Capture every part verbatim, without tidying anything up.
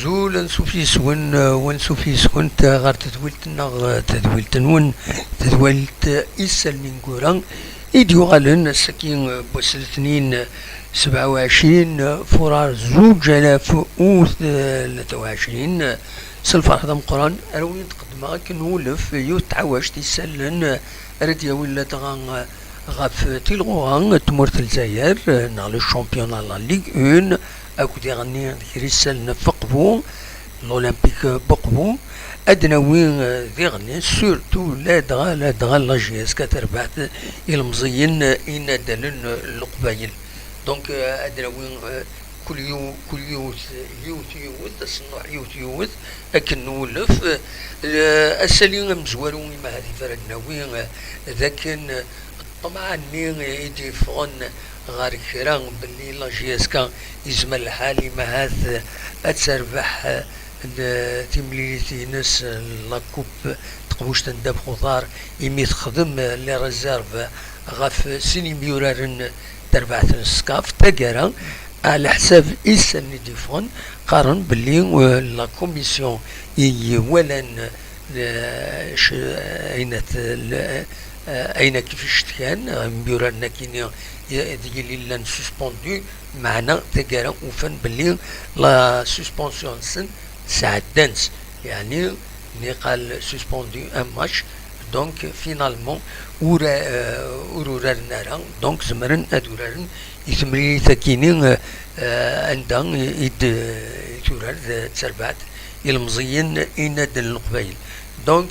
Azul, ansuf yes-wen, eh, wansuf yes-went, eh, ɣer tedwilt-nneɣ, eh, tedwilt-nwen, tedwilt, eh, isallen ineggura i d-yuɣalen ass-agi, eh, n wass letnin, eh, sebɛa u ɛecrin, eh, furar zuǧ alaf u, eh, tlata u ɛecrin, eh, s lferḥ d ameqqran ara wen-d-qeddmeɣ akken wulef, eh, yiwet tɛawact isallen, eh, ara d-yawin ladɣa, eh, ɣef tilɣuɣa n tmurt n Lezzayer, eh, neɣ le championnat, la Ligue un, akked iɣenni n kra isallen ɣef Uqbu, l'Olympique Buqbu, ad d-nawi, eh, diɣenni, surtout ladɣa, ladɣa la J S K terbaɛt ilemẓiyen, eh, inadalen, eh, n Leqbayel. Donc, eh, ad d-nawi, eh, kul yiw-, kul yiwet, yiwet, yiwet, asennuḥ yiwet, yiwet, akken nwulef, eh, asali amezwaru imahat ifrad nawi, eh, d akken, eh, ṭṭmeɛ-nni i d-yeffɣen ɣer kra belli la J S K izmer lḥal imahat ad terbeḥ, eh, timlilit-ines, eh, la coupe, teqbuct n ddabex uḍar, imi texdem, eh, les réserves ɣef sin imyuraren terbaɛt n SCAF. Taggara, ɛla ḥsab isallen i d-yeffɣen, qqaren belli, eh, la commission i iwalan, eh, c-, ayen at-, l-, eh, ayen akif icetkan, eh, imyuraren akini i-, d yili llan suspendu, meɛna taggara ufan belli la suspension-nsen sɛeddan-tt, yeɛni niqal suspendu un match, donc finalement ur, eh, ur uraren ara, donc zemren ad uraren i temlilit akini, eh, eh, anda i, i d-, i turar d terbaɛt ilemẓiyen inadalen n Leqbayel. Donc,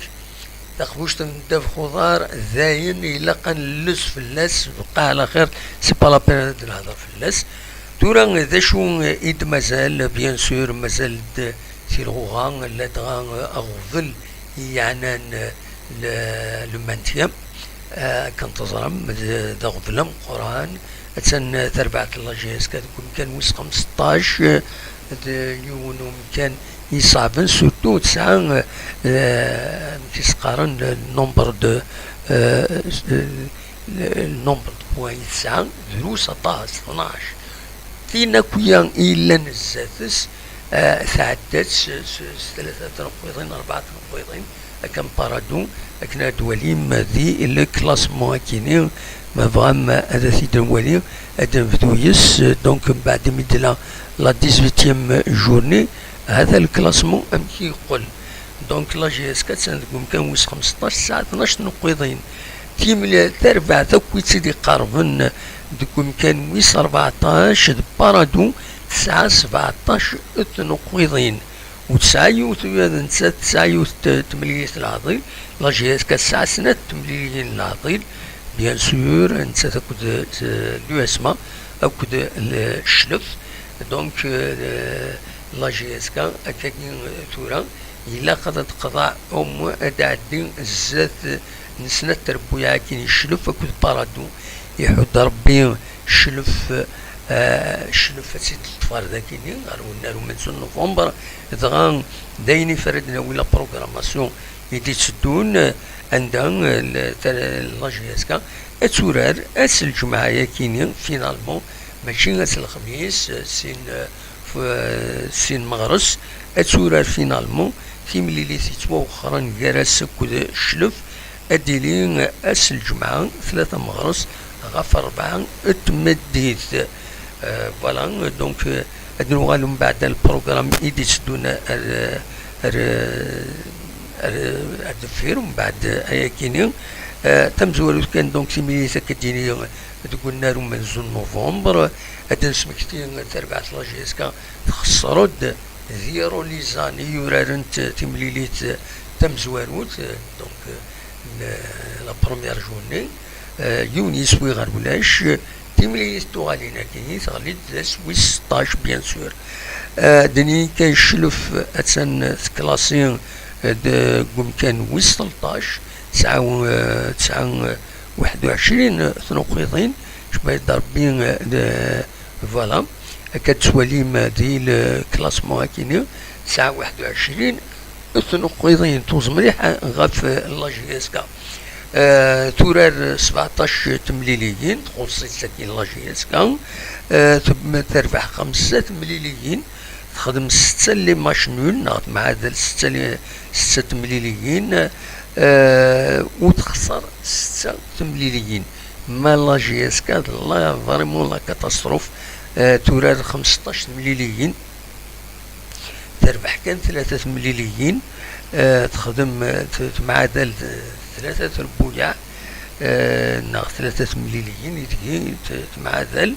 taqbuct n ddabex uḍar, d ayen ilaq ad nelles fell-as, bqa ɛla xir, c'est pas la peine ad nehder fell-as. Tura, d acu i d-mazal? Bien sûr, mazal-d tilɣuɣa, ladɣa aɣbel i yeɛnan le, le maintien. Eh, akken teẓram, d, d aɣbel ameqqran. Attan terbaɛt n la J S K deg umkan wis xemseṭṭac, eh, d yiwen umkan iṣeɛben, surtout tesɛa, eh, amek i s-qqaren, le nombre de, eh, le, le nombre de points i tesɛa, drus aṭas, tnac. Tin akk-ya i yellan zdat-s, eh, tɛedda-tt s, s, s tlata tneqqiḍin, rebɛa tneqqiḍin, akken Paradou, akken ad d-twalim di le classement akini, ma tebɣam ad t-id-nwali, ad nebdu yes, donc mbeɛd imi d-tella la dix-huitième journée, hata le classement amek i yeqqel. Donc la J S K attan deg umkan wis xemseṭṭac, tesɛa tnac tneqqiḍin. Timl-, tarbaɛt akk i tt-id-iqerben deg umkan wis rbeɛṭac d Paradou, tesɛa sebɛeṭṭac tneqqiḍin. U tesɛa yiwet, nettat tesɛa yiwet t-, temlilit n leɛḍil, la J S K tesɛa snat temliliyin n leɛḍil, bien sûr, nettat akked, eh, l'U S M A, akked, eh, Cclef. Donc, eh, la J S K, akkagi, eh, tura, ilaq ad teqḍeɛ, au moins ad tɛeddi zdat n snat trebbuyaɛ akkin i Cclef akked Paradou. Iḥudd Rebbi Cclef, eh, Cclef ad tt-id-teṭṭef ɣer dakini, ɣer unnar umenzu n November, dɣa d ayen ifrad nawi la programmation i d-itteddun, eh, anda, eh, l-, ta-, la J S K ad turar ass n lǧemɛa yakini, finalement, mačči ass n lexmis, eh, sin, eh, f-, eh, sin meɣres, ad turar finalement timlilit yettwawexxren gar-as akked Cclef, ad d-tili ass n lǧemɛa, tlata meɣres, ɣef rebɛa n tmeddit. Euh, voilà, donc, euh, ad nuɣal mbeɛd ɣer lprogram i d-itteddun ar, ar, ar, ar deffir, mbeɛd ayakini. Euh, tamezwarut kan, donc, timlilit akka d-yini deg unnar umenzu n novembre, ad d-nesmekti tarbaɛt la J S K txeṣṣer-d d Yirolizan i yuraren t-, timlilit tamezwarut, donc, n la première journée, euh, yiwen yiswi ɣer ulac, timlilit tuɣalin akini teɣli-d d ass wis seṭṭac, bien sûr. Euh, d-nini kan Cclef attan tklasi, euh, deg umkan wis tleṭṭac, tesɛa, euh, tesɛa, euh, waḥed u ɛecrin tnuqiḍin, cbayed Rebbi, euh, d-, Voilà, akka d-tettwalim di le classement akini, tesɛa waḥed u ɛecrin tnuqiḍin, tuẓ mliḥ ɣef la J S K. Euh, turar sebɛeṭṭac temliliyin, txuṣṣ-itt akkin la J S K. Euh, tem-, terbeḥ xemsa temliliyin, Texdem setta les matchs nuls, neɣ temɛadal setta li-, setta temliliyin, eh, u texṣer setta temliliyin. Ma la J S K d la, vraiment la catastrophe, eh, turar xemseṭṭac temliliyin, terbeḥ kan tlata temliliyin, eh, texdem, eh, t-, temɛadal, eh, tlata trebbuyaɛ, eh, neɣ tlata temliliyin i tgi, t-, temɛadal,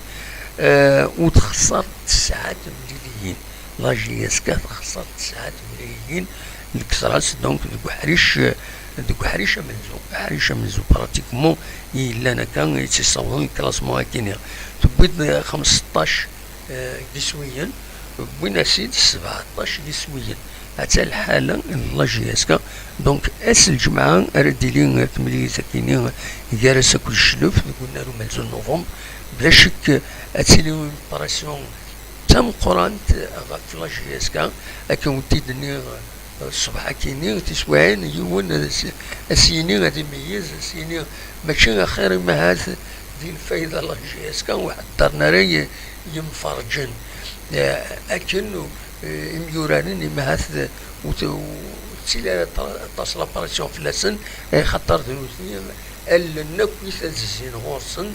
eh, u texṣer tesɛa temliliyin. La J S K texṣer tesɛa temliliyin, lketras, donc, deg uḥric, deg uḥric amenzu, aḥric amenzu pratiquement i yellan akka, i tt-yessawḍen classement akini. Tewwi-d xemseṭṭac, eh, n yiswiyen, wwin-as-id sebɛeṭṭac n yiswiyen. Atta lḥala n la J S K. Donc, ass n lǧemɛa ara d-tili temlilit akini gar-as akked Cclef deg unnar umenzu n novembre. Bla ccek, ad tili une pression d tameqqrant ɣef la J S K, akken ur t-id-nniɣ, eh, ṣṣbeḥ akini, tiswiɛin, yiwen ad s-, ad s-yini, ad imeyyez, ad s-yini mačči axir, imahat di lfayda la J S K ur ḥeddren ara y-, yimferǧen. Eh, akken, eh, imyuraren, imahat d-, ur t-, ur tettili ara aṭas la pression fell-asen, eh, xaṭer d nutni allen akk ad zzin ɣur-sen,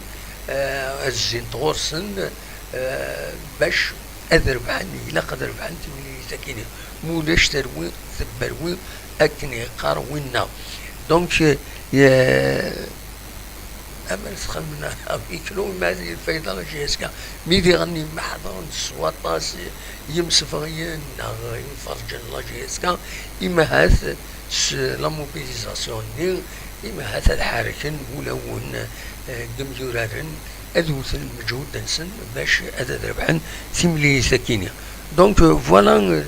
eh, ad zzint ɣur-sen, eh, bac ad rebḥen, ilaq ad rebḥen timlilit akini. Ma ulac terwi, tebberwi, akken yeqqar winna. Donc, eh, amer txedmen à huis clos, ma d lfayda la J S K. Mi diɣen ma ḥeḍren s waṭas yimsefɣiyen neɣ imferǧen la J S K, imahat s la mobilisation-nni, imahat ad ḥerken ulawen, eh, n yimyuraren, ad wten lmeǧhud-nsen bac ad, ad rebḥen timlilit akini. Donc, euh, voilà, euh,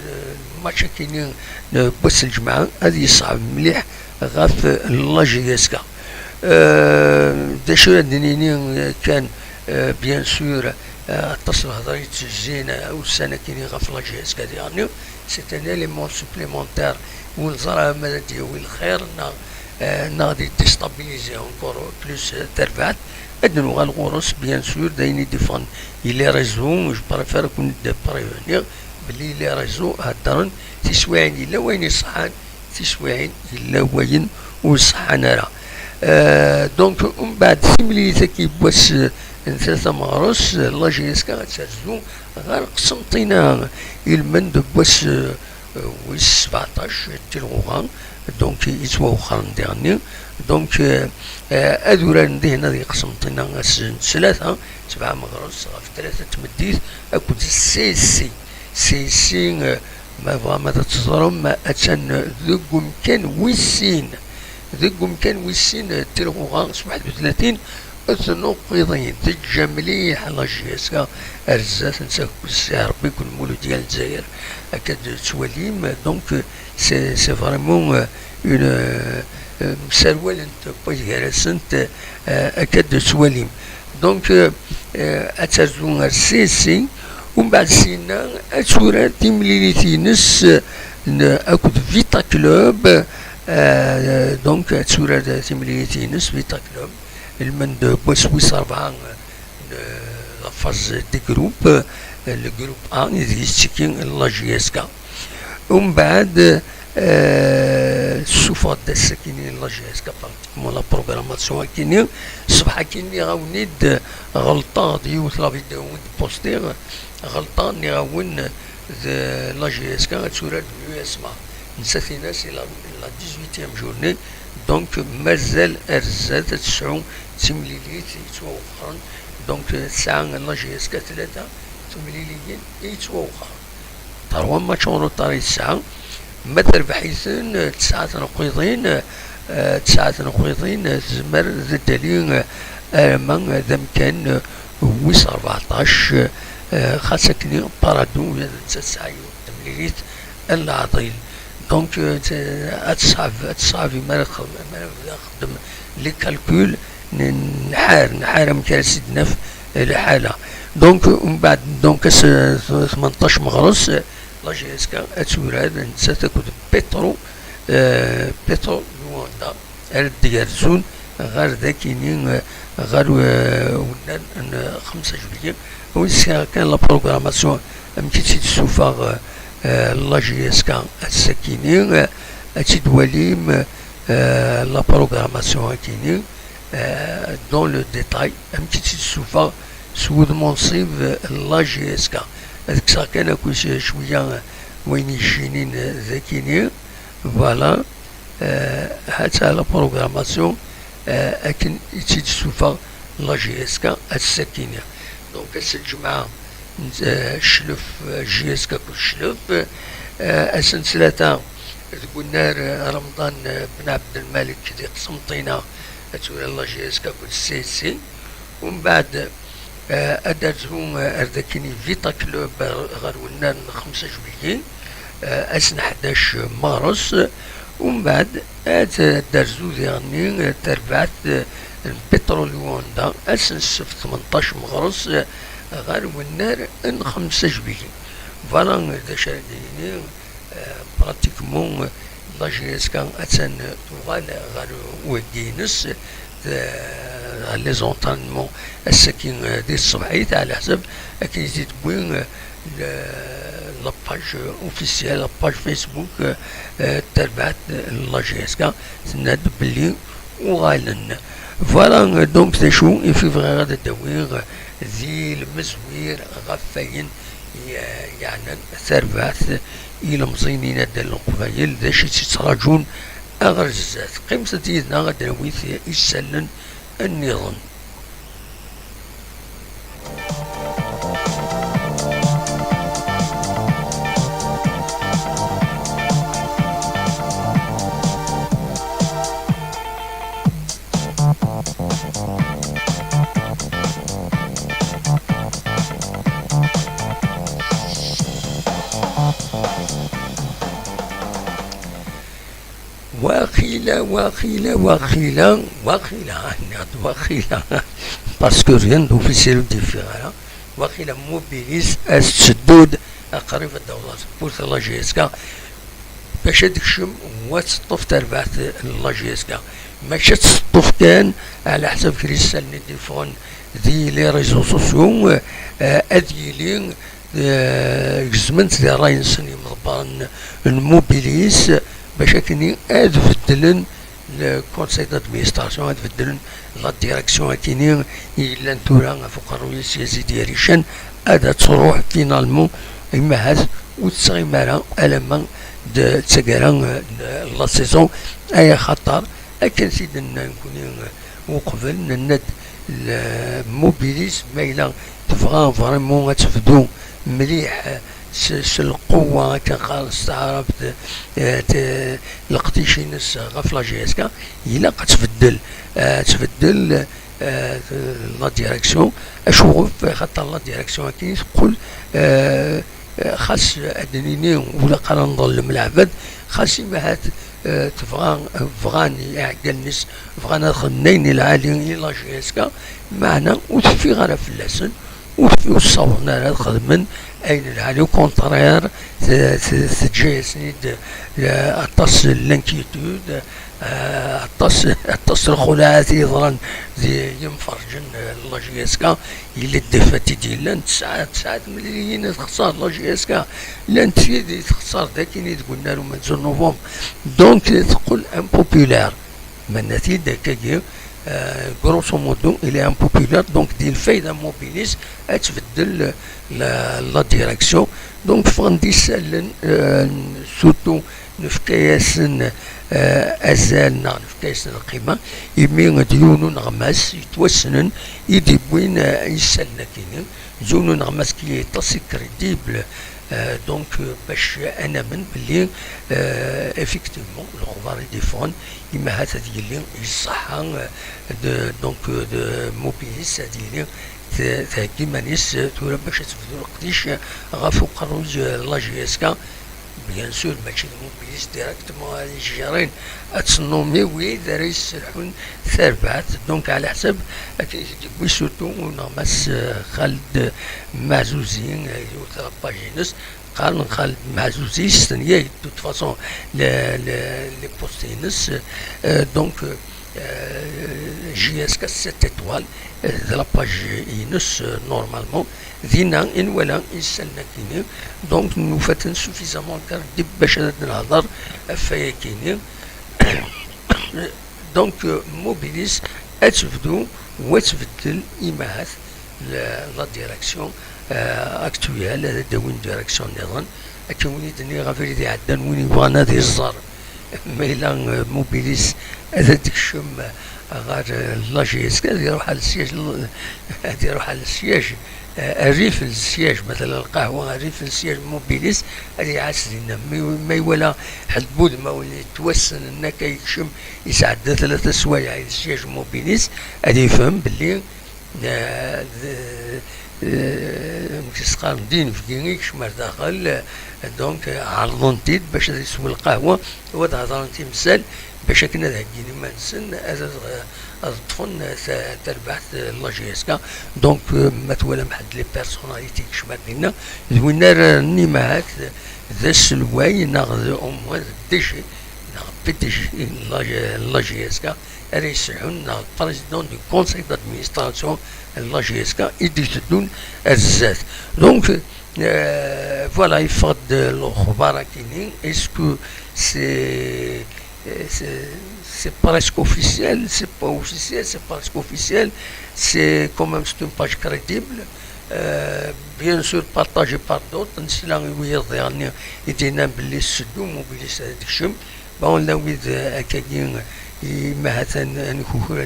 match akini, euh, n wass n lǧemɛa ad yeṣɛeb mliḥ ɣef, euh, la J S K. Euh, d acu ad d-nini, euh, kan, euh, bien sûr, euh, aṭas n lehḍra yettezzin, euh, ussan akini ɣef la J S K diɣenni, c'est un élément supplémentaire ur neẓri ma ad d-yawi lxir neɣ, euh, neɣ ad yedestabiliser encore plus, euh, tarbaɛt. Ad nuɣal ɣur-s, bien sûr, d ayen i d-iffɣen. Il est raison, je préfère ad kun-d-prévenir belli il est raison, heddren tiswiɛin yella wayen iṣeḥḥan, tiswiɛin yella wayen ur ṣeḥḥan ara. Euh, donc, umbeɛd timlilit-agi n wass, euh, n tlata meɣres, euh, la J S K ad terzu ɣer Qsenṭina, ilmend n wass, euh, wis sebɛeṭṭac n Tilɣuɣa, donc yettwawexxren diɣenni. Donc, euh, euh, ad uraren dihin ad yeqsem ṭina ass n ttlata, sebɛa meɣres ɣef tlata n tmeddit, akked C S C. C S C, euh, ma tebɣam ad teẓrem, attan deg umkan wis sin. Deg umkan wis sin, euh, Tilɣuɣa s waḥed u tlatin, Tnuqiḍin teǧǧa mliḥ la J S K ar zdat n Sakus Rebbi deg Lmulud n Lezzayer. Akka d-tettwalim, donc, c'est, c'est vraiment, euh, une, euh, euh, mserwalent n waygar-asent, euh, akka d-tettwalim. Donc, euh, euh, ad terzu ar C S C, umbeɛd syenna ad turar timlilit-ines, euh, n-, akked Vita Club, euh, donc ad turar timlilit-ines Vita Club. Lmend n wass wis rebɛa n la phase des groupes, le groupe A, ideg yettiki la J S K. Umbeɛd, euh, tessufeɣ-d ass akini la J S K, pratiquement la programmation akini. Ṣṣbeḥ akini nniɣ-awen-id, ɣelṭeɣ-d yiwet la vidéo i d-postiɣ, ɣelṭeɣ, nniɣ-awen d la J S K ad turar d l'U S M A. Nettat-ina c'est la, la dix-huitième journée, donc mazal ar zdat ad tesɛu timlilit yettwawexxren. Donc, tesɛa la J S K tlata timliliyin i yettwawexxren. Trois matchs en retard i tesɛa. Ma terbeḥ-iten, tesɛa Tnuqiḍin, eh, tesɛa Tnuqiḍin, eh, tezmer ad d-tali, eh, arma d amkan, eh, wis rbeɛṭac, eh, xas akken Paradou, ula d netta tesɛa yiwet n temlilit n leɛḍil. Donc, euh, t-, ad tṣab, ad tṣab mi ara txedm, mi ara tebda txeddem les calculs, n-, nḥar, nḥar amek ara s-id-naf lḥala. Donc, umbeɛd, donc, ass, euh, tmenṭac meɣres, euh, la J S K ad turar nettat akked Petro, euh, Petro Luanda, ara d-yerzun ɣer dakini, eh, ɣer, eh, wennar n xemsa juillet. Win sɛiɣ kan la programmation, amek i tt-id-tessufeɣ, eh, eh, la J S K ass-akini, eh, ad tt-id-twalim, eh, la programmation akini, eh, dans le détail, amek i tt-id-tessufeɣ s wudem unṣib, eh, la J S K. Ad kkseɣ kan akk cwiya, eh, wayen yecinin, eh, dakini. Voilà. Eh, ha-tt-a la programmation, eh, akken i tt-id-tessufeɣ la J S K ass-akini. Donc, ass n lǧemɛa, eh, Cclef, eh, J S K akked Cclef, eh, ass n ttlata deg unnar, eh, Remḍan, eh, Ben Ɛebdelmalek di Qsenṭina, ad turar la J S K akked C S C. Umbeɛd, eh, ad d-terzu, eh, ar dakini Vita Club, eh, ɣer wennar n xemsa juillet, eh, ass n ḥdac mars. Umbeɛd, ad d-terzu diɣenni, eh, terbaɛt, eh, n Petrol Honda, ass n ssebt tmenṭac meɣres, eh, ɣer wennar n xemsa juillet. Voilà, eh, d acu ara d-nini. Eh, pratiquement, eh, la J S K attan, eh, tuɣal ɣer wagi-ines, eh, ɣer les entraînements ass-agi, eh, di tṣebḥit, ɛla ḥsab akken i t-id-tewwi, eh, le-, la page officielle, la page Facebook, eh, eh, n terbaɛt, eh, n la J S K, tenna-d belli uɣalen. Voilà, eh, donc d acu i fi bɣiɣ ad d-awiɣ, eh, di lmezwir ɣef wayen ye-, yeɛnan tarbaɛt i ilemẓiyen n yinaddalen n Leqbayel, d acu i tt-ittraǧun ɣer zdat. Qqimet-d yid-neɣ ad d-nawi isallen nniḍen. Waqila, waqila, waqila, waqila, nniɣ-d waqila, parce que rien d'officiel ur d-yeffiɣ ara. Waqila Mobilis ad tetteddu-d aqrib ad d-taweḍ ɣer tewwurt n la J S K bac ad tekcem u ad teṭṭef tarbaɛt n la J S K. Mačči ad teṭṭef kan, ɛla ḥsab kra isallen i d-yeffɣen di les réseaux sociaux, eh, ad yili, eh, gezmen-t di ṛṛay-nsen yimḍebbren n Mobilis, bac akkenni ad beddlen le conseil d'administration, ad beddlen la direction akkenni i yellan tura ɣef uqerruy-is Yazid Yarican, ad, ad truḥ finalement, imi ahat ur tettɣimi ara alamma d taggara, eh, n la saison, ay axaṭer akken t-id-nna nekkni, eh, uqbel, nenna-d le Mobilis, ma yella tebɣa vraiment ad tebdu mliḥ, eh, s, s lquwa, akken qqaren s taɛrabt, eh, t-, leqdic-ines ɣef la J S K, ilaq ad tbeddel, eh, ad tbeddel, eh, la direction. Acuɣef? Xaṭer la direction-agi teqqel, eh, xas ad d-nini, ur ilaq ara nḍellem leɛbad, xas imi ahat, eh, tebɣa, bɣan iɛeggalen-is, bɣan ad xedmen ayen lɛali i la J S K, meɛna ur teffiɣ ara fell-asen, ur, ur ssawḍen ara ad xedmen ayen lɛali, au contraire, t-, t-, teǧǧa-yasen-id, eh, aṭas n l'inquiétude, eh, aṭas, aṭas n lxuliɛat i yeḍran di yimferǧen, eh, n la J S K, yella d défaite i d-yellan, tesɛa, tesɛa timliliyin i texṣer la J S K, llant tid i texṣer dakini deg unnar umenzu n novembre, donc teqqel impopulaire. Manna-t-id akkagi, euh, grosso modo, il est impopulaire, donc di lfayda Mobilis ad tbeddel la, la direction. Donc ffɣen-d isallen, euh, surtout nefka-yasen, euh, azal neɣ nefka-yasen lqima, imi d yiwen uneɣmas yettwassnen i d-yewwin, euh, isallen-agi-nni. Yiwen uneɣmas qui est assez crédible, euh, donc, euh, bac ad namen belli, euh, effectivement, lexbar i d-yeffɣen, imi ahat ad yili iṣeḥḥa, euh, de, donc, euh, de Mobilis, ad yili t-, thegga iman-is, euh, tura bac ad tebdu leqdic ɣef uqerruy, euh, la J S K. Bien sûr, mačči d Mobilis directement ara yejjiren, ad tennumi wid ara yesselḥun tarbaɛt. Donc, ɛla ḥsab akken i t-id-yewwi surtout uneɣmas, euh, Xaled Maɛzuzi, euh, yiwet la page-ines, qqaren Xaled Maɛzuzi, yestenya-d de toute façon le, le, les posts-ines. Euh, donc, euh, euh, J S K sept étoiles, euh, de la page ines, euh, normalement. Dinna i nwala isallen akini, donc nufa-ten suffisamment crédibles bac ad nehder ɣef wayakini. Donc, euh, Mobilis ad tebdu u ad tbeddel imahat la, la direction, euh, actuelle, ad d-awin direction niḍen. Akken win i d-nniɣ abrid iɛeddan, win yebɣan ad iẓer ma yella, euh, Mobilis ad d-ikcem, euh, ɣer, euh, la J S K, ad iruḥ ɣer le siège, ad iruḥ ɣer le siège, euh, rrif n le siège, matala lqahwa, rrif n le siège Mobilis, ad iɛass dinna. Mi, ma iwala ḥedd n wudmawen yettwassnen akka yekcem, yesɛedda tlata swayeɛ i le siège Mobilis, ad yefhem belli, euh, d-, euh, amek i s-qqaren, d inebgi i yekcem ar daxel, euh, donc, euh, ɛerḍen-t-id bac ad isew lqahwa, u ad hedren timsal, bac akken ad heggin iman-nsen, ad, ad, ad ṭṭfen ta-, tarbaɛt, euh, n la J S K. Donc, euh, ma twalam ḥedd les personnalités yekcem ar dinna, d win ara rren imahat d aselway neɣ d, au moins d D G neɣ P D G n la, n la J S K, ara yesɛun, neɣ président du conseil d'administration n la J S K i d-iteddun ar zdat. Donc, euh, voilà, yeffeɣ-d lexbar akini. Est-ce que c'est, euh, c'est, c'est presque officiel, c'est pas officiel, c'est presque officiel, c'est quand même, c'est une page crédible, euh, bien sûr partagée par d'autres. Nesla i wiyaḍ diɣen i d-yennan belli s-seddu Mobilis ad d-kcem. Bon, la wid, euh, akkagi, i ma hatan ad nkukra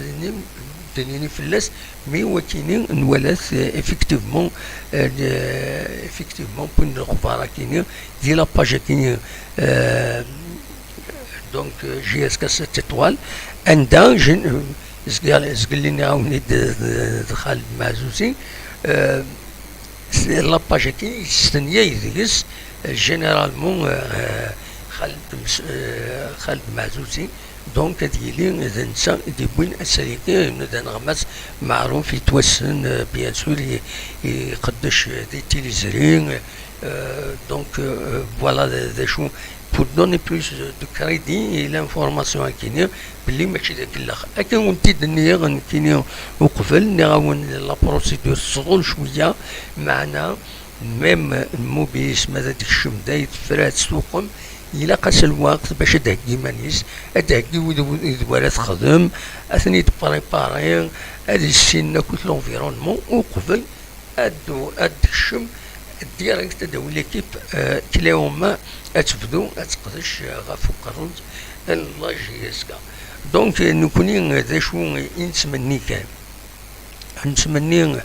d-nini fell-as, mais wakini nwala-t, euh, effectivement, euh, effectivement, wwin-d lexbar akini, di la page akini, euh, donc, euh, J S K sept étoiles, anda, gen-, euh, zgel-, zgelli nniɣ-awen-id d, d, d Xaled Maɛzuzi, euh, c'est la page-agi yestenya deg-s, euh, généralement, euh, euh, Xaled Ms-, euh, Xaled Maɛzuzi, donc ad yili d netta i d-yewwin asaliki n, d aneɣmas meɛruf yettwassen, euh, bien sûr, i, iqeddec, euh, di tiliẓri, euh, donc, euh, voilà d, d acu, pour donner plus de crédit i l'information akini, belli mačči d akellex. Akken wen-t-id-nniɣ nekkini uqbel, nniɣ-awen la procédure teẓḍul cwiya, meɛna même Mobilis ma ad d-tekcem day tefra ad tuqem, ilaq-as lweqt bac ad d-theggi iman-is, ad d-theggi wid, wid wara texdem, ad ten-id-prépari, ad issinen akk l'environnement uqbel ad d-, ad d-tekcem direct, ad d-tawi l'équipe, euh, clé en main, ad tebdu ad teqdec, euh, ɣef uqerruy n la J S K. Donc, euh, nekkni, euh, d acu i nettmenni kan? Nettmenni,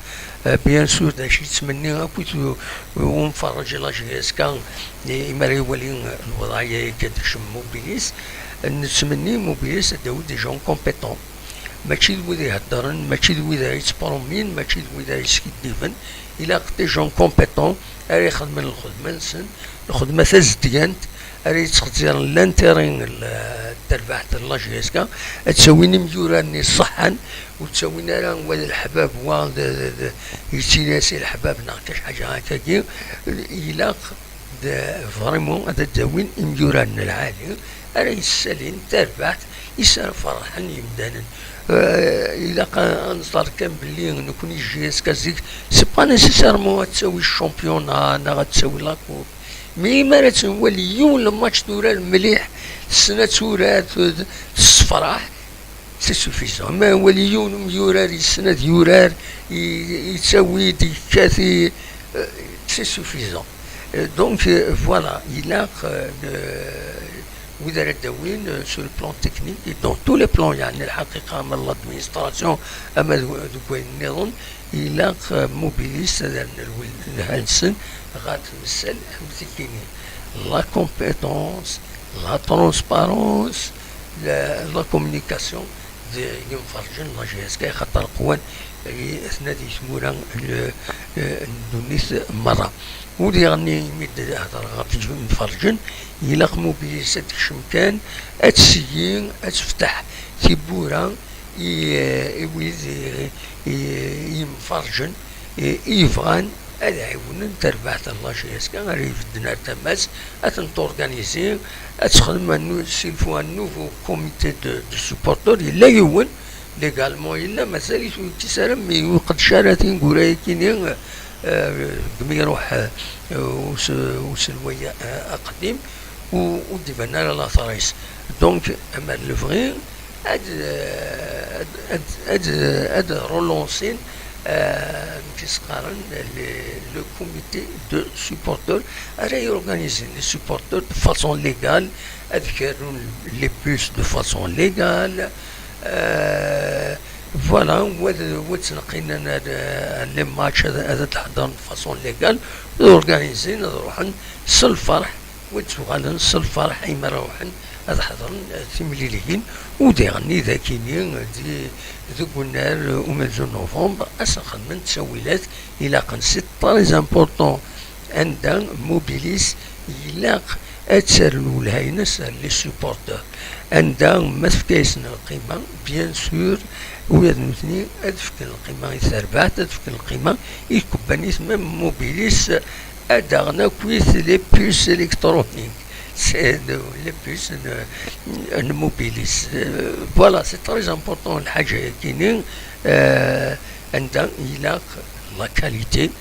euh, bien sûr, d acu i yettmenni akk u-, umferrej la J S K, i-, imi ara iwali, euh, lewḍeɛ-ya akka d-tekcem Mobilis, nettmenni Mobilis ad d-tawi des gens compétents. Mačči d wid iheddren, mačči d wid ara yettpromin, mačči d wid ara yeskiddiben. Ilaq des gens compétents ara ixedmen lxedma-nsen, lxedma tazedgant, ara yettxezziren l'intérêt n l-, n terbaɛt n la J S K, ad ttawin imyurar-nni ṣeḥḥan, ur ttawin ara wa d leḥbab, wa d, d, d, yettili-as i leḥbab neɣ kan ḥaǧa akkagi. Ilaq d, vraiment, ad d-awin imyurar n lɛali ara yessalin tarbaɛt i s ara ferḥen yimdanen. Euh, ilaq a, a neẓer kan belli nekkni J S K zik, c'est pas nécessairement ad tawi championnat neɣ ad tawi la coupe. Mais imi ara tt-nwali yiwen le match turar mliḥ, tessen ad turar, t-, tessefraḥ, c'est suffisant. Ma nwali yiwen umyurar yessen ad yurar, i-, yettawi-d, yekkat, i-, euh, c'est suffisant. Euh, donc, euh, voilà, ilaq, euh, wid ara d-awin, euh, sur le plan technique et dans tous les plans, yeɛni lḥaqiqa, ama l'administration, ama d, deg wayen nniḍen, ilaq, euh, Mobilis ad rren lwil-, lha-nsen ɣer temsal am tikini. La compétence, la transparence, la, la communication d yimferǧen n la J S K, axaṭer qwan i tnadi tmura n, n ddunit merra. U diɣen imi d-hedreɣ ɣef yimferǧen, ilaq Mobilis ad tekcem kan, ad tseggi, ad tefteḥ tiwwura i, i wid, i, i yimferǧen, i, i yebɣan ad ɛiwnen tarbaɛt n la J S K, ara ibedden ar tama-s, ad tent-organizi, ad texdem un nou-, s'il faut un nouveau comité de, de supporters, yella yiwen, Légalement yella, mazal-it ur yekkis ara, mi ur iqeddec ara tineggura-agi-nni, eh, deg mi iruḥ, eh, us-, uselway, eh, aqdim, u-, ur d-iban ara later-is. Donc, ama d lebɣi, ad, eh, ad, ad, ad, ad relancer, eh, amek i s-qqaren, le, le comité de supporters, ara yorganisin les supporters de façon légale, ad kerrun les bus de façon légale, eh, voilà, wa d, wa d-ttneqqilen ar, ar les matchs, ad, ad d-ḥḍren de façon légale, ad organisin, ad ruḥen s lferḥ, wa d-ttuɣalen s lferḥ imi ara ruḥen ad ḥḍren, eh, timliliyin, u diɣen i d akini di, deg unnar, eh, umenzu n novembre, ad sen-xedmen ttawilat ilaqen. C'est très important. Anda Mobilis ilaq ad ternu lɛayna-s ar les supporters. Anda ma tefka-yasen lqima, bien sûr, ula d nutni ad fken lqima i terbaɛt, ad fken lqima i tkebbanit, même Mobilis, ad d-aɣen akkit les puces électroniques. C'est de, les puces n, n Mobilis. Euh, voilà, c'est très important, lḥaǧa-yagi-nni, euh, anda ilaq la qualité,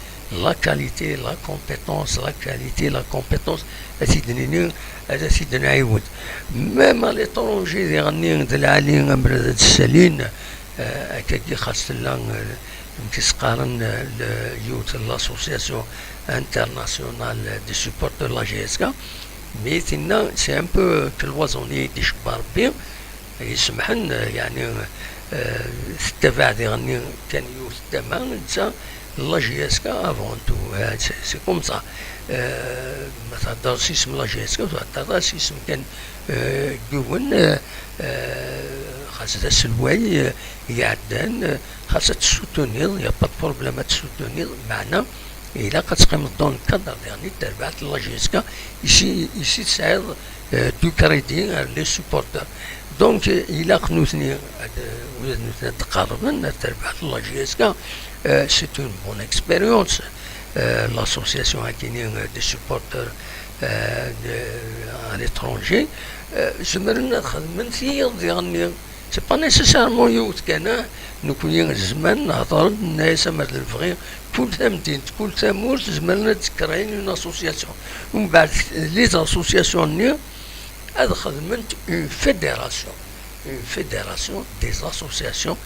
la qualité, la compétence, la qualité, la compétence, ad t-id-nini, ad t-id-nɛiwed. Même à l'étranger, diɣenni, d lɛali, ammer ad d-ssalin, euh, akkagi xas tella, euh, amek i s-qqaren, euh, le, yiwet n l'association internationale des supporters de la J S K, mais tinna, c'est un peu cloisonné, d icebba Rebbi, yessemḥen, yeɛni, eh, tettabaɛ diɣenni kan yiwet n tama, netta la J S K avant tout, eh, c'est, c'est comme ça. Eh, ma thedder s isem la J S K, ur thedder ara s isem kan, eh, n yiwen, eh, eh, xas d aselway, eh, iɛeddan, eh, xas ad tessutuniḍ, y a pas de problème ad tessutuniḍ, meɛna ilaq ad teqqimeḍ dans le cadre diɣenni n terbaɛt n la J S K, ici, ici tesɛiḍ, euh, du crédit, euh, les supporters. Donc, euh, ilaq nutni, ad, euh, ula d nutni ad d-qerrben ar terbaɛt n la J S K, euh, c'est une bonne expérience. Euh, l'association akini, euh, des supporters, euh, de, à l'étranger, euh, zemren ad xedmen tiyiḍ diɣenni. C'est pas nécessairement yiwet kan, ah, nekni nezmer nehder-d, nenna-yas amer d lebɣi, kul tamdint, kul tamurt, zemren ad d-créen une association. Umbeɛd, les associations-nni ad xedment une fédération, une fédération des associations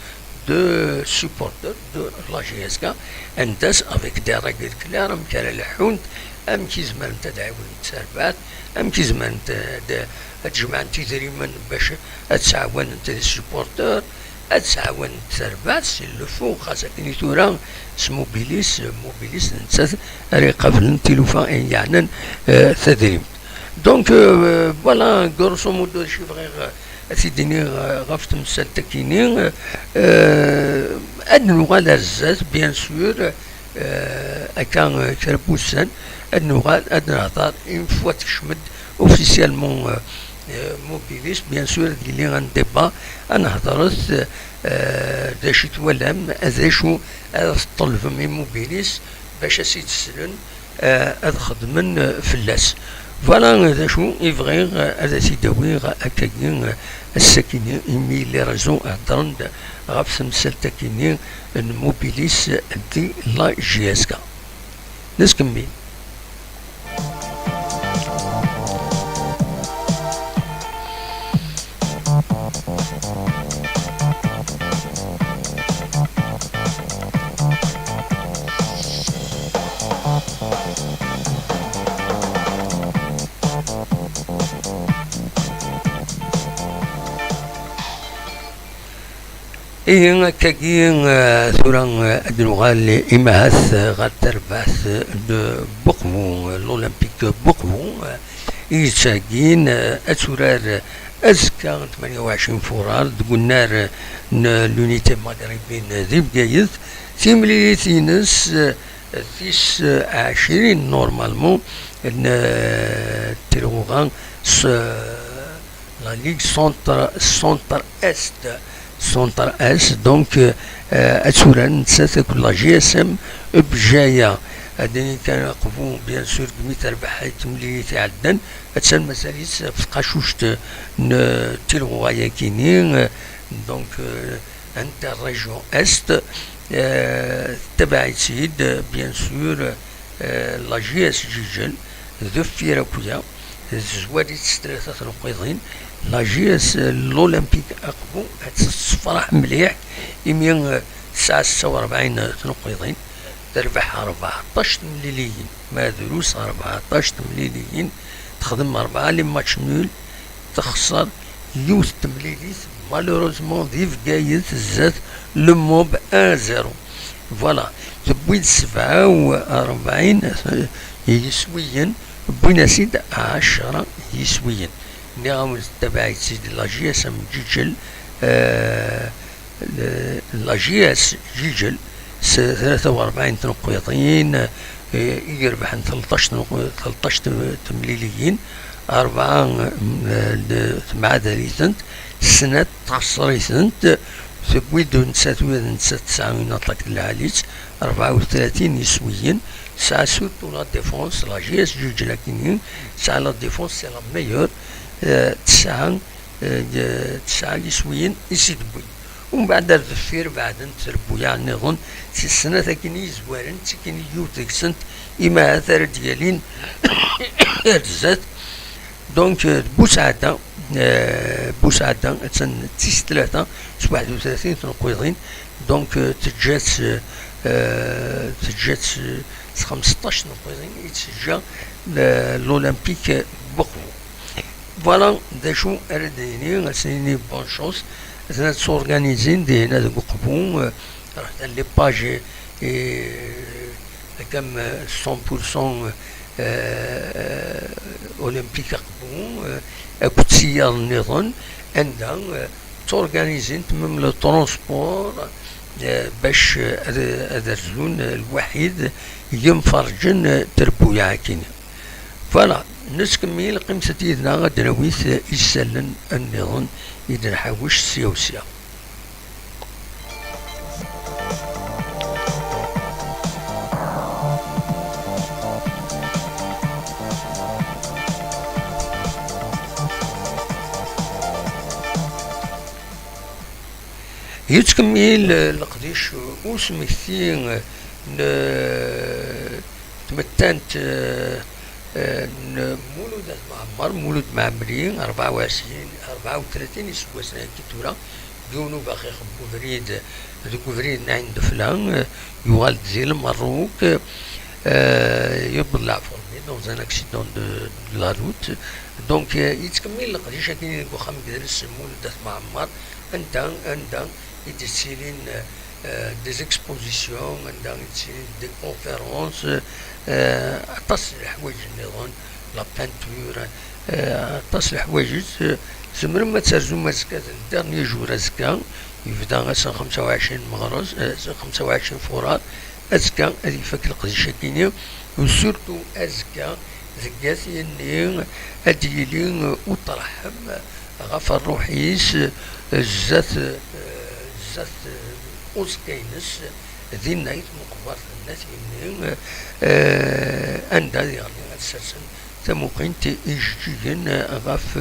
de supporters de la J S K, anda-s avec des règles claires, amek ara leḥḥunt, amek i zemrent ad ɛiwdent tarbaɛt, amek i zemrent ad, ad jemɛent idrimen bac ad ttɛawanent les supporters, ad ttɛawanent tarbaɛt s'il le faut, xas akken i tura s Mobilis, Mobilis d nettat ara iqablen tilufa i yeɛnan, eh, tadrimt. Donc, euh, voilà, grosso modo, d acu i bɣiɣ, euh, ad t-id-iniɣ, euh, ɣef temsalt-agi-nni. Euh, ad nuɣal ar zdat, bien sûr, euh, akka, euh, kra n wussan, ad nuɣal, ad nehder, une fois tekcem-d officiellement, euh, euh, Mobilis, bien sûr, ad yili un débat, ad nehder, euh, d acu i twalam, d acu ara tṭelbem i Mobilis bac ad s-id-slen, eh, ad xedmen, eh, fell-as. Voilà d acu i bɣiɣ, eh, ad as-id-awiɣ akkagi, eh, ass-akini, imi les réseaux heddren-d ɣef temsalt-akini n Mobilis di la J S K. Nettkemmil. Ihi, akkagi, eh, tura, eh, ad nuɣal imahat, eh, ɣer terbaɛt, eh, n Buqbu, eh, l'Olympique Buqbu, eh, i yettɛeggin, eh, ad turar, eh, azekka n tmanya u ɛecrin furar deg unnar, eh, n l'Unité Maghrébine, eh, di Bgayet. Timlilit-ines, eh, tis, eh, ɛecrin normalement n, eh, Tirɣuɣa s, eh, la Ligue Centre, Centre Est, Centre Est, donc, euh, ad turar nettat akked la G S M Bjaya. Ad d-nini kan aqbu, bien sûr, deg mi terbeḥ timlilit iɛeddan, attan mazal-itt ɣef tqacuct n, euh, Tirɣuɣa-yagi-ni, euh, donc, euh, Interrégion Est, euh, tettabaɛ-itt-id, bien sûr, euh, la J S Jijel, deffir akya, tezwar-itt s tlata tneqqiḍin. La J S, euh, l'Olympique Aqbou, ad tessefraḥ mliḥ, imi, euh, tesɛa setta u rebɛin tneqqiḍin, terbeḥ rbeɛṭac temliliyin, ma drus rbeɛṭac temliliyin, texdem rebɛa les matchs nuls, texṣer yiwet temlilit, malheureusement, di Bgayet, zdat le MOB un zéro. Voilà, tewwi-d sebɛa u rebɛin yiswiyen, wwin-as-id ɛecra yiswiyen. Nniɣ-awen tettabaɛ-itt-id la J S M Ǧiǧel, euh, la J S Ǧiǧel, s tlata u rebɛin tneqqiḍin, eh, i irebḥen tleṭṭac tneqq-, tleṭṭac tem-, temliliyin, rebɛa, mm, eh, temɛadal-itent, snat txeṣṣer-itent, tewwi-d nettat, ula d nettat tesɛa une attaque n lɛali-tt, rebɛa u tlatin iswiyen, tesɛa surtout la défense, la J S Ǧiǧel akini, tesɛa la défense, c'est la meilleure, eh, tesɛa, eh, tesɛa iswiyen i s-id-wwin. Umbeɛd ar deffir beɛdent trebbuyaɛ nniḍen, si snat akin i yezwaren, d tikini yiwet deg-sent, imi ahat ara d-yalin ar zdat. Donc, euh, Buseɛda, euh, Buseɛda, attan d tis tlata s waḥed u tlatin tneqqiḍin, donc, euh, teǧǧa-tt, euh, teǧǧa-tt, euh, s xemseṭṭac tneqqiḍin i d-teǧǧa, euh, l'Olympique n Uqbu. Voilà d acu ara d-nini, ad s-nini bonne chance. Atan ad s'organisin dihin deg Uqbu, euh, les pages, euh, comme, euh, cent pour cent, euh, euh, Olympique Aqbu, euh, akked tiyaḍ nniḍen, anda, euh, tt'organisint même le transport, euh, bac, euh, ad, ad rzun, euh, lwaḥid yemferrǧen, euh, trebbuyaɛ akini. Voilà, nettkemmil, qqimet-d yid-neɣ ad d-nawi isallen nniḍen i d-nḥawec sya u sya. Yettkemmil, eh, leqdic usmekti, eh, n, eh, tmettant, eh, eh, n Mulud At Mɛemmer, Mulud Mɛemmri, rebɛa u ɛecrin, rebɛa u tlatin iseggasen akka tura, yiwen ubaxix n ubrid, deg ubrid n Ɛin Defla, eh, yuɣal-d di Lmerruk, eh, yewweḍ leɛfur-nni dans un accident de, de la route. Donc, eh, yettkemmil leqdic akkin deg uxxam n yidles n Mulud At Mɛemmer, anda, anda i d-yettilin, eh, des expositions, anda i d-yettilin des conférences, eh, aṭas n leḥwayeǧ nniḍen, la peinture, eh, aṭas n leḥwayeǧ, eh, tzemrem ad terzum azekka, d le dernier jour azekka, yebda ass n xemsa u ɛecrin meɣres, eh, ass n xemsa u ɛecrin furar, azekka ad ifak leqdic-akini, u surtout azekka deg At Yanni ad d-yili uṭreḥ ɣef ṛṛuḥ-is, zdat, zdat uẓekka-ines, dinna i tmeqbert n At Yanni, eh, anda diɣen ad sersen tamuqint ijeǧǧigen ɣef,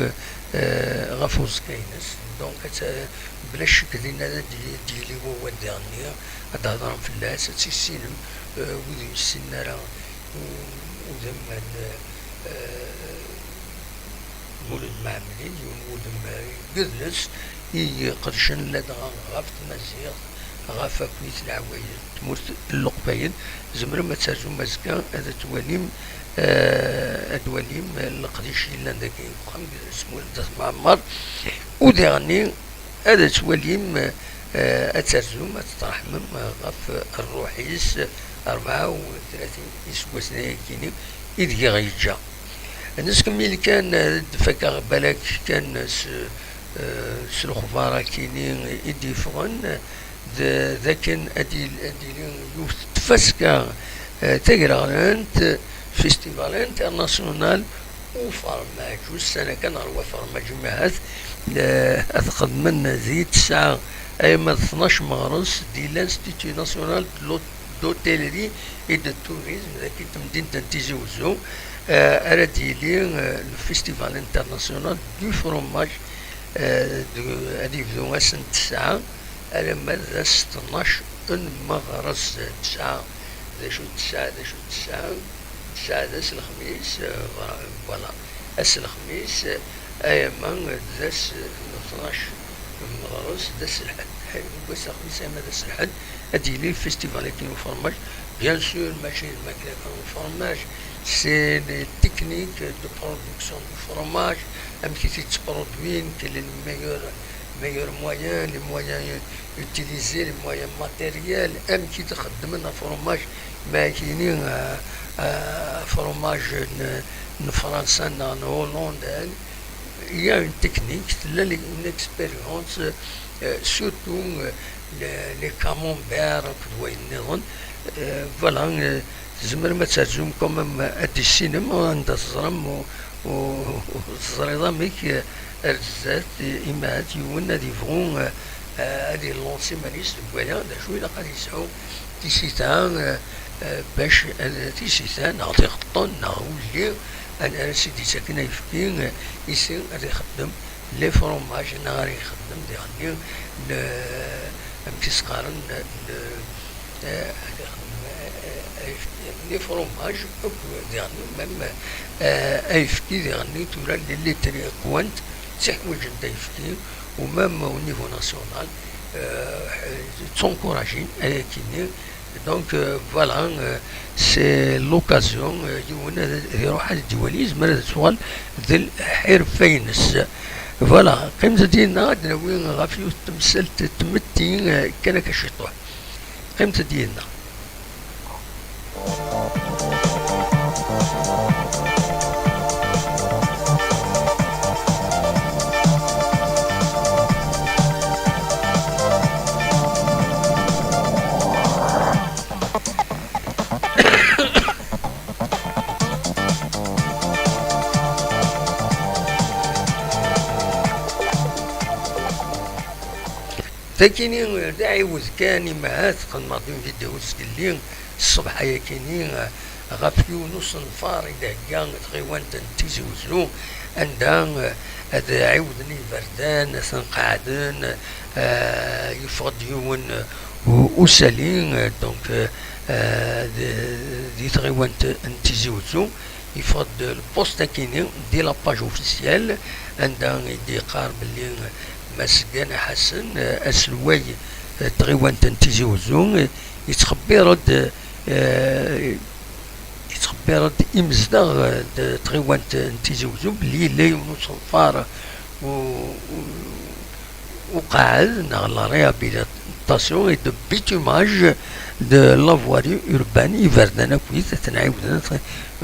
eh, ɣef uẓekka-ines. Donc, ad t-, bla ccek dinna ad d-, d-yili wawal diɣenni, ad d-hedṛen fell-as, ad tt-issinen, eh, wid ur yessinen ara u-, udem n, eh, Mulud Mɛemmri, d yiwen n wudem, eh, n yidles i iqedcen ladɣa ɣef tmaziɣt, ɣef akk leɛwayed n tmurt n Leqbayel. Tzemrem ad terzum azekka, ad twalim, eh, ad twalim leqdic yellan dagi deg uxxam n yidles Mulud At Mɛemmer. U diɣenni, ad twalim, eh, ad terzum, ad tṛeḥmem ɣef ṛṛuḥ-is, rebɛa u tlatin iseggasen ayakini i deg i ɣ-yeǧǧa. Nettkemmil kan, eh, ad d-fakeɣ balak kan s, eh, s lexbar akini i d-yeffɣen, d, d akken ad il-, ad d-yili yiwet n tfaska, eh, tagreɣlant, Festival International ufermaj. Ussan-a kan ɣer wafermaj, imi ahat, eh, ad xedmen di tesɛa alma d tnac meɣres di l'Institut National de l'Hôte-, d'Hôtellerie et de Tourisme, dagi temdint n Tizi Wezzu, eh, ara d-yili, eh, le Festival International du Fromage, eh, de, ad yebdu ass n tesɛa, alamma d ass tnac n meɣres. Tesɛa d acu tesɛa d acu tesɛa tesɛa d ass lexmis, euh, voilà. Ass lexmis, euh, ayama d ass n tnac n meɣres, d ass lḥedd. Deg wass lexmis ayama d ass lḥedd, ad yili lfestival-agi n ufermaj. Bien sûr, mačči d lmakla kan n ufermaj, c'est les techniques de production du fromage, amek i t-id-ttproduin, quel est le meilleur, meilleur moyen, les moyens utilisés, les moyens matériels, amek i d-xeddmen afromaj, ma akini, euh, euh, afromaj n, n Fransa neɣ n Hollande, il y a une technique, tella une expérience, euh, surtout, euh, les, les camemberts akked wayen nniḍen. Euh, voilà, euh, tzemrem ad terzum quand même ad tissinem anda teẓram u, u, u teẓriḍ amek, euh, ar zdat, eh, imahat yiwen ad yebɣu, eh, eh, ad yellanṣ iman-is deg waya, d acu ilaq ad yesɛu tisita, eh, eh, bac ad, tisita neɣ tiɣeṭṭen neɣ ulli, ad, ara s-id-yettaken ayefki, eh, isi ad ixeddem les fromages neɣ ara ixeddem diɣenni le, amek i s-qqaren, le, eh, ad ixeddem, eh, eh, ayefki, les fromages, akk diɣenni, même, eh, ayefki diɣenni tura les laiteries qwant, ttiḥwaǧent ayefki, u même au niveau national, eh, d-ttencouragin ayakini. Donc, euh, voilà, euh, c'est l'occasion, euh, yiwen ad, ad iruḥ ad d-iwali, yezmer ad tuɣal d lḥirfa-ines. Voilà, qqimet-d yid-neɣ ad d-nawi ɣef yiwet temsalt n tmetti, eh, kan akka ciṭuḥ. Qqimet-d yid-neɣ. Takini d aɛiwed kan, imahat xedmeɣ-d une vidéo zgelli ṣṣbeḥ-ayakini, ɣef yiwen usenfar i d-thegga tɣiwant n Tizi Wezzu, anda, eh, ad ɛiwden iberdan, ad ten-qeɛden, eh, yeffeɣ-d yiwen, eh, u-, usali, eh, donc, eh, eh, di, di tɣiwant n Tizi Wezzu, yeffeɣ-d lpost akini di la page officielle, anda i d-yeqqar belli Mass Gana Ḥasen, eh, aselway, eh, n tɣiwant n Tizi Wezzu, eh, yettxebbir-d, eh, yettxebbir-d imezdaɣ, eh, n tɣiwant n Tizi Wezzu belli yella yiwen usenfar u-, u-, uqeɛɛed neɣ la réhabilitation et de bitumage de la voirie urbaine, iberdan akkit ad ten-ɛiwden,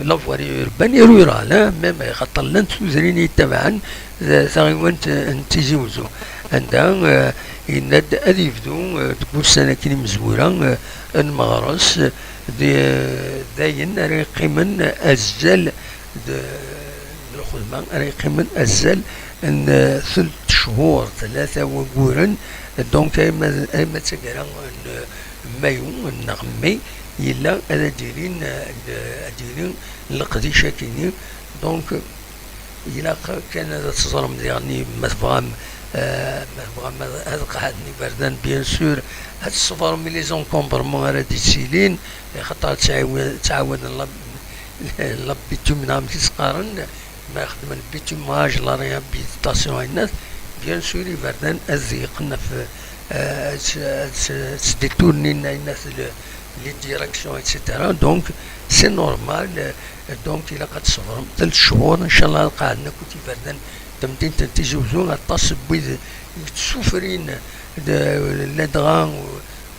la voirie urbaine et rurale, hein, même axaṭer llant tudrin yettabaɛen, eh, taɣiwant, eh, n Tizi Wezzu, anda, eh, yenna-d ad yebdu, eh, deg wussan akken imezwura, eh, n meɣres, eh, d, d ayen ara yeqqimen azal d, d lxedma ara yeqqimen azal n, eh, telt cchur, tlata wagguren, donc ayma, ayma d taggara n, eh, mayu neɣ mai, yella ad d-ilin, eh, ad d-ilin leqdic akini, donc, ilaq kan ad teẓrem diɣenni, ma tebɣam, eh, ma tebɣam ad, ad qeɛden iberdan, bien sûr, ad tṣebrem les encombrements ara d-yettilin, axaṭer ttɛawi-, ttɛawaden la, la bitum, neɣ amek i s-qqaren, ma xedmen bitumage, la réhabilitation, ayennat, bien sûr, iberdan ad ḍeyqen ɣef, eh, ad s-, ad s-, ad sdétournin ayennat le, les directions, et cetera. Donc, c'est normal, eh, Donc, ilaq ad tṣebrem telt cchur, ncallah ad qeɛden akk iberdan n temdint n Tizi Wezzu, aṭas n wid i yettsufrin, d, ladɣa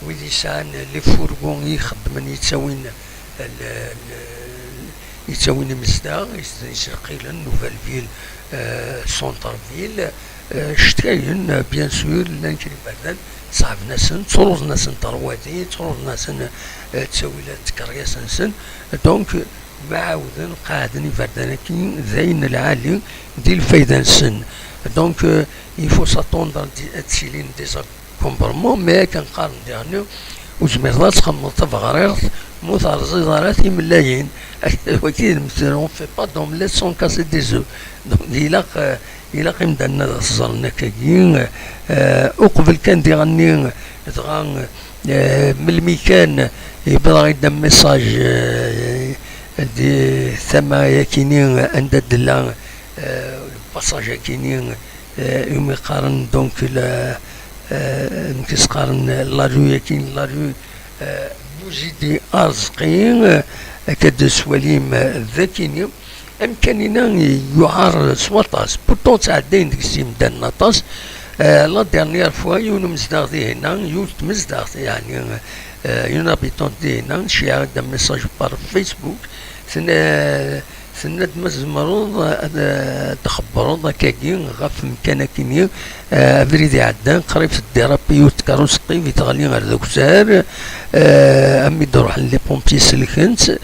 wid yesɛan les fourgons i ixeddmen, yettawin, l-, l-, yettawin imezdaɣ, yesleqilen Nouvelle Ville, euh, Centre Ville, euh, cetkayen, euh, bien sûr, llan kra iberdan, ṣeɛben-asen, ttruẓen-asen terwadi, ttruẓen-asen, euh, ttawilat tkeryas-nsen. Donc, ma ɛawden qeɛden iberdan-agi, d ayen lɛali di lfayda-nsen. Donc, euh, il faut s'attendre di-, ad d-tilin des encombrements, mais akken qqaren diɣenni, ur tezmireḍ ad txemmeḍ tabeɣrirt ma ur terẓiḍ ara timellayin. Wagi d lemtel, on fait pas d'omelette sans casser des œufs. Donc, ilaq, euh, ilaq imdanen ad ẓren akkagi, euh, uqbel kan diɣenni, Dɣa, eh, melmi kan yewweḍ-aɣ-d message, eh, di tama-yakini anda d-tella, eh, le passage-akini, eh, umi qqaren donc la, eh, amek i s-qqaren, la rue-yakini, la rue, eh, Bouzidi Arezqi, eh, akka d-teswalim, eh, d akini. Amkan-inna yuɛer s waṭas, pourtant ttɛeddayen deg-s yimdanen aṭas. Eh, la dernière fois, yiwen umezdaɣ dihinna, yiwet tmezdaɣt, yeɛni, eh, une habitante dihinna, tceyyeɛ-d message par Facebook, tenna, tenna-d ma tzemreḍ ad, ad txebbreḍ akkagi ɣef umkan-akini, eh, abrid iɛeddan, qrib tedirapi yiwet tkeṛṛust, qrib i teɣli ar d akzar, eh, am i d-ruḥen les pompiers selken-tt.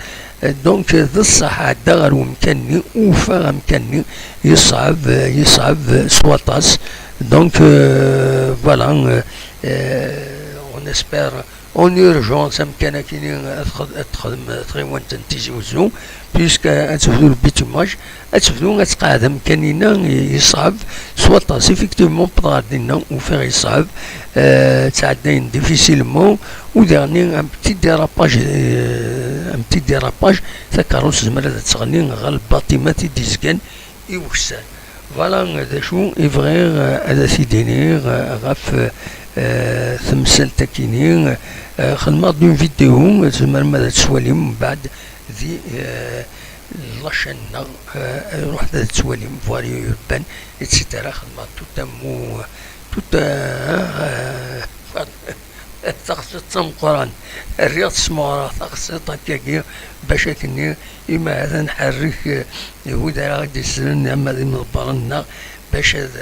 Donc, d ṣṣeḥ, ɛeddaɣ ɣer wemkan-nni, ufiɣ amkan-nni yeṣɛeb, yeṣɛeb s waṭas. Donc, euh, voilà, euh, euh, on espère en urgence amkan-akini ad txed-, ad texdem tɣiwant n Tizi Uzzu, puisque ad tebdu le bitumage, ad tebdu ad tqeɛɛed amkan-inna yeṣɛeb s waṭas. Effectivement, wwḍeɣ ɣer dinna, ufiɣ yeṣɛeb, euh, ttɛeddayen difficilement, u daɣen un petit dérapage, euh, un petit dérapage, takeṛṛust tezmer ad teɣli ɣer lbaṭimat i d-izgan i ukessar. Voilà d acu i bɣiɣ, euh, ad t-id-iniɣ, euh, ɣef, euh, temsalt-akini. Euh, xedmeɣ-d une vidéo, tzemrem ad tt-twalim mbeɛd di, euh, la chaîne-nneɣ, euh, ruḥet ad tt-twalim, voirie urbaine, et cetera. Xedmeɣ tout un mot, tout un, euh, taxṣiṭ d tameqqrant. Rriɣ-tt smeɣreɣ taxṣiṭ akkagi bac akkenni imi ad nḥerrek, eh, wid ara ɣ-d-islen ama d imḍebbren-nneɣ bac ad,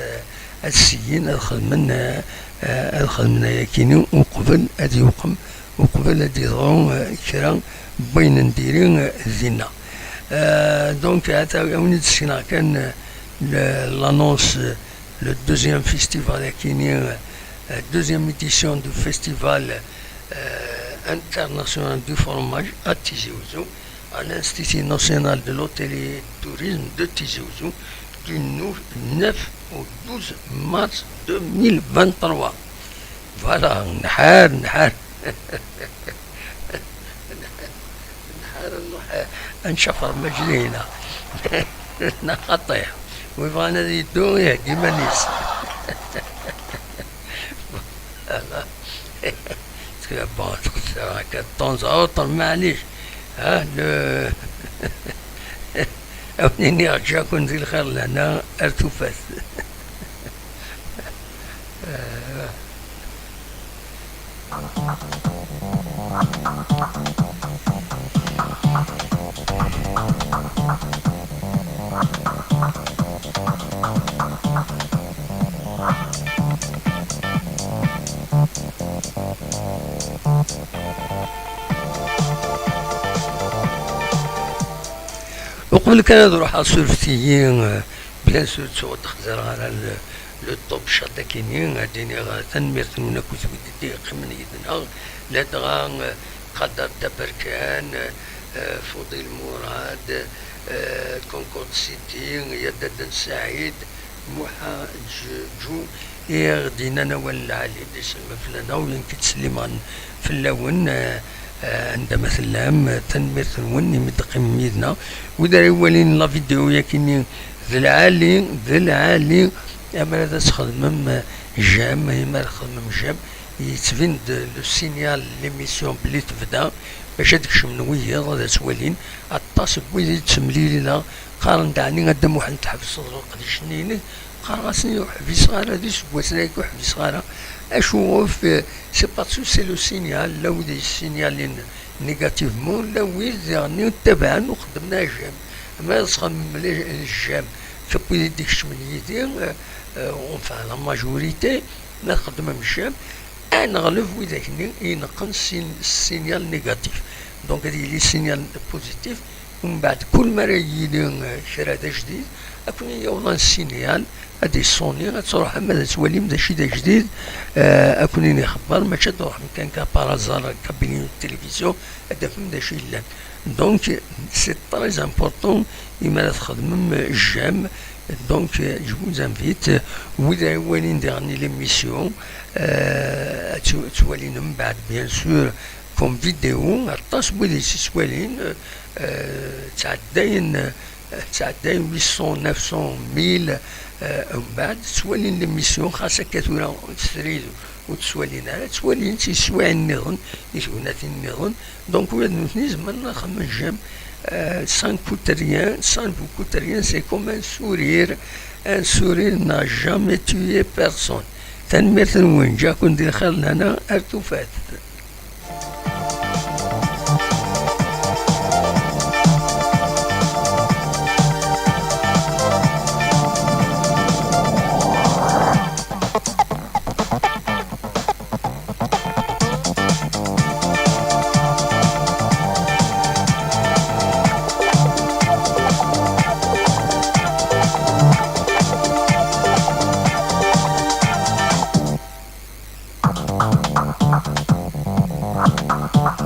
ad syin ad xedmen, eh, eh, ad xedmen ayakini uqbel ad yuqem, uqbel ad d-yeḍru, eh, kra n wayen n diri, eh, dinna. Eh, donc, ad awen-id-sekneɣ kan, eh, le-, l'annonce, eh, le deuxième festival akini, euh, deuxième édition du festival, euh, international du fromage à Tizi Ouzou, à l'Institut national de l'hôtellerie et du tourisme de Tizi Ouzou, du nou-, neuf au douze mars deux mille vingt-trois. Voilà, nḥar, nḥar. Nḥar nruḥ ad ncafer majdina. Neɣ xaṭi. Wi bɣan ad yeddu, iheggi iman-is. Voilà. Parce que bon, c'est vrai que de temps à autre, معليش. Hein, le, ad wen-iniɣ ǧǧa-ken di lxir lehna ar tufat. Uqbel kan ad ruḥeɣ, surfet-iyi, bien sûr, ttuɣ ur d-xẓireɣ ara le, le top shot akini, ad d-iniɣ tanemmirt-nwen akked wid i d-yeqqimen yid-neɣ, ladɣa, eh, Qader Daberkan, eh, Fudil Murad, eh, Concorde City, Yadda Ben Saïd, Muḥa Ǧ-, Ǧu, i aɣ-d-yennan awal n lɛali, d iselman fell-aneɣ, u yenki ttsellimeɣ fell-awen, eh, eh, anda ma tellam, eh, tanemmirt-nwen imi d-teqqimem yid-neɣ. Wid ara iwalin la vidéo-yakini, d lɛali, d lɛali, amar ad as-txedmem, eh, j'aime, amar txedmem j'aime, yettbin-d le signal n l'émission belli tebda, bac ad kecmen wiyiḍ ad as-walin. Aṭas n wid i d-ttemlilileɣ, qqaren-d, ɛni a Dda Muḥend tḥebseḍ leqdic-nni-inek? Qqareɣ-asen, ur ḥbiseɣ ara, d iseggasen-agi ur ḥbiseɣ ara. Acu ɣef, eh, c'est parce que c'est le signal, la wid yessignalin négativement, la wid daɣen ttabaɛen ur xeddmen ara j'aime. Ma ad txedmem les j'aime, akk wid i d-ikecmen yid-i, eh, eh, enfin, la majorité, ma txeddmem j'aime, ad neɣleb widak-nni i ineqqen sin-, signal négatif. Donc, ad yili signal positif, umbeɛd, kul mi ara yili, eh, kra d ajdid, ad ken-yaweḍ un signal, ad d-yessuni, ad truḥem, ad twalim d acu i d ajdid, eh, ad ken-ini xebber, mačči ad truḥem kan ka par hasard, ar kabili n tilivizyu, ad d-tafem d acu yellan. Donc, c'est très important imi ara txedmem j'aime. Donc, je vous invite, wid ara iwalin diɣen l'émission, euh, ad tt-, ttwalin mbeɛd, bien sûr, comme vidéo. Aṭas n wid i tt-ittwalin, euh, ttɛeddayen, ttɛeddayen huit cents, neuf cents, mille, euh, mbeɛd ttwalin l'émission, xas akka tura srid ur tt-ttwalin ara, ttwalin-tt i teswiɛin nniḍen, i tegnatin nniḍen. Donc, ula d nutni zemren ad xedmen j'aime. Euh, ça ne coûte rien, ça ne vous coûte rien, c'est comme un sourire. Un sourire n'a jamais tué personne. Tanemmirt-nwen, ǧǧiɣ-ken di lxir lehna ar tufat.